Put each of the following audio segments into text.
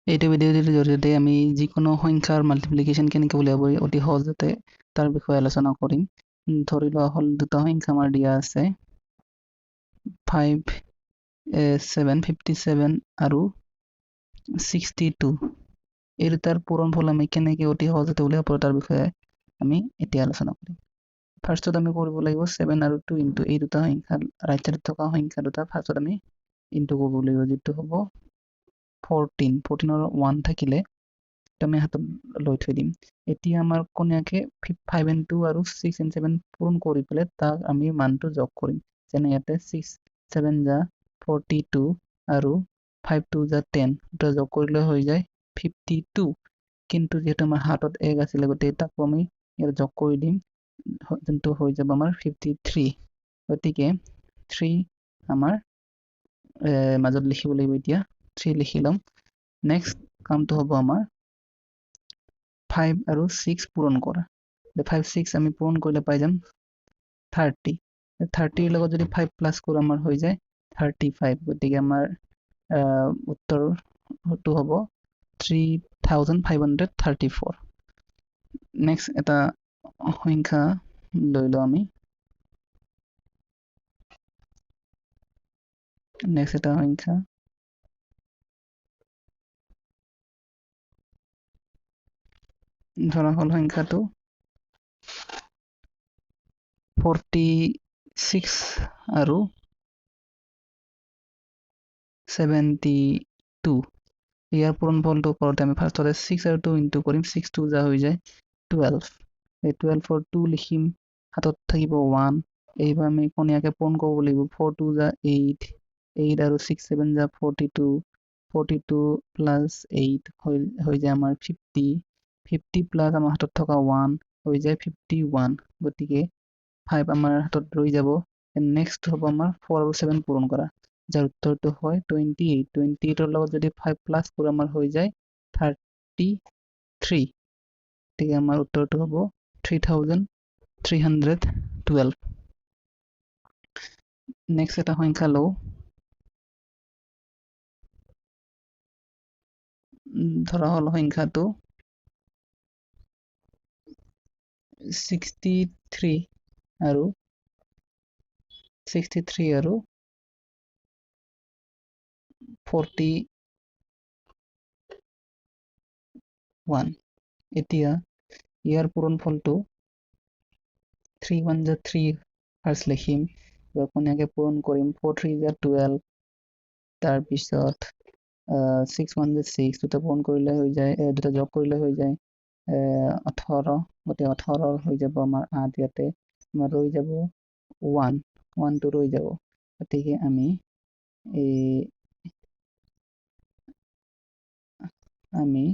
এইটো ভিডিঅ'টোৰ জৰিয়তে আমি যিকোনো সংখ্যাৰ মাল্টিপ্লিকেশ্যন কেনেকৈ উলিয়াব পাৰি অতি সহজতে তাৰ বিষয়ে আলোচনা কৰিম। ধৰি লোৱা হ'ল দুটা সংখ্যা আমাৰ দিয়া আছে 5 7 57 আৰু 62। এই দুটাৰ পূৰণফল আমি কেনেকৈ অতি সহজতে উলিয়াব পাৰোঁ তাৰ বিষয়ে আমি এতিয়া আলোচনা কৰিম। ফাৰ্ষ্টত আমি কৰিব লাগিব 7 আৰু 2 ইনটু এই দুটা সংখ্যা, ৰাইট চাইডত থকা সংখ্যা দুটা ফাৰ্ষ্টত আমি ইনটু কৰিব লাগিব, যিটো হ'ব 14। 14ৰ 1 থাকিলে আমি হাতত লৈ থৈ দিম। এতিয়া আমাৰ কোনীয়াকে 5 and 2 আৰু 6 and 7 পূৰণ কৰি পেলাই তাক আমি মানটো যোগ কৰিম। যেনে ইয়াতে 6 7 যা 42 আৰু 5 2 যা 10, দুটা যোগ কৰিলে হৈ যায় 52। কিন্তু যিহেতু আমাৰ হাতত 1 আছিলে, গতিকে তাকো আমি ইয়াত যোগ কৰি দিম, যোনটো হৈ যাব আমাৰ 53। গতিকে 3 আমাৰ মাজত লিখিব লাগিব। এতিয়া 3 লিখি ল'ম। নেক্সট কামটো হ'ব আমাৰ 5 আৰু 6 পূৰণ কৰা। 5 6 আমি পূৰণ কৰিলে পাই যাম 30। 30ৰ লগত যদি 5 প্লাছ কৰোঁ আমাৰ হৈ যায় 35। গতিকে আমাৰ উত্তৰটো হ'ব 3534। নেক্সট এটা সংখ্যা লৈ লওঁ আমি। নেক্সট এটা সংখ্যা ধৰা হ'ল সংখ্যাটো 46 আৰু 72। ইয়াৰ পূৰণফলটো কৰোঁতে আমি ফাৰ্ষ্টতে 6 আৰু 2 ইনটু কৰিম। 6 2 যা হৈ যায় 12। এই 12ৰ 2 লিখিম, হাতত থাকিব 1। এইবাৰ আমি কোনীয়াকে পূৰণ কৰিব লাগিব। 4 2 যা 8, 8 আৰু 6 7 যা 42, 42 প্লাছ 8 হৈ যায় আমাৰ 50। 50 প্লাছ আমাৰ হাতত থকা 1 হৈ যায় 51। গতিকে 5 আমাৰ হাতত ৰৈ যাব। নেক্সট হ'ব আমাৰ 4 আৰু 7 পূৰণ কৰা, যাৰ উত্তৰটো হয় 28। 28ৰ লগত যদি 5 প্লাছ কৰোঁ আমাৰ হৈ যায় 33। গতিকে আমাৰ উত্তৰটো হ'ব 3312। নেক্সট এটা সংখ্যা লওঁ। ধৰা হ'ল সংখ্যাটো 63 আৰু 63 আৰু 41। এতিয়া ইয়াৰ পূৰণফলটো 3 1 যা 3 ফাৰ্ষ্ট লিখিম, এবাৰ কোনীয়াকে পূৰণ কৰিম। 4 3 যা 12, তাৰপিছত 6 1 যা 6, দুটা পূৰণ কৰিলে হৈ যায়, দুটা যোগ কৰিলে হৈ যায় 18। গতিকে 18 হৈ যাব আমাৰ 8, ইয়াতে আমাৰ ৰৈ যাব 1, 1টো ৰৈ যাব। গতিকে আমি এই আমি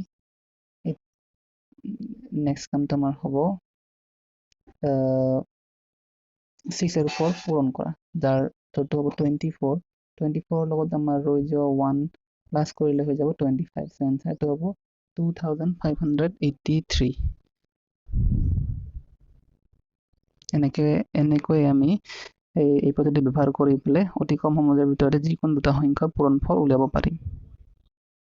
নেক্সট কামটো আমাৰ হ'ব 6 আৰু 4 পূৰণ কৰা, যাৰ উত্তৰটো হ'ব 24। 24ৰ লগত আমাৰ ৰৈ যোৱা 1 প্লাছ কৰিলে হৈ যাব 25। চ' এনচাৰটো হ'ব 2583। এনেকৈ আমি এই পদ্ধতি ব্যৱহাৰ কৰি পেলাই অতি কম সময়ৰ ভিতৰতে যিকোনো দুটা সংখ্যাৰ পূৰণফল উলিয়াব পাৰিম।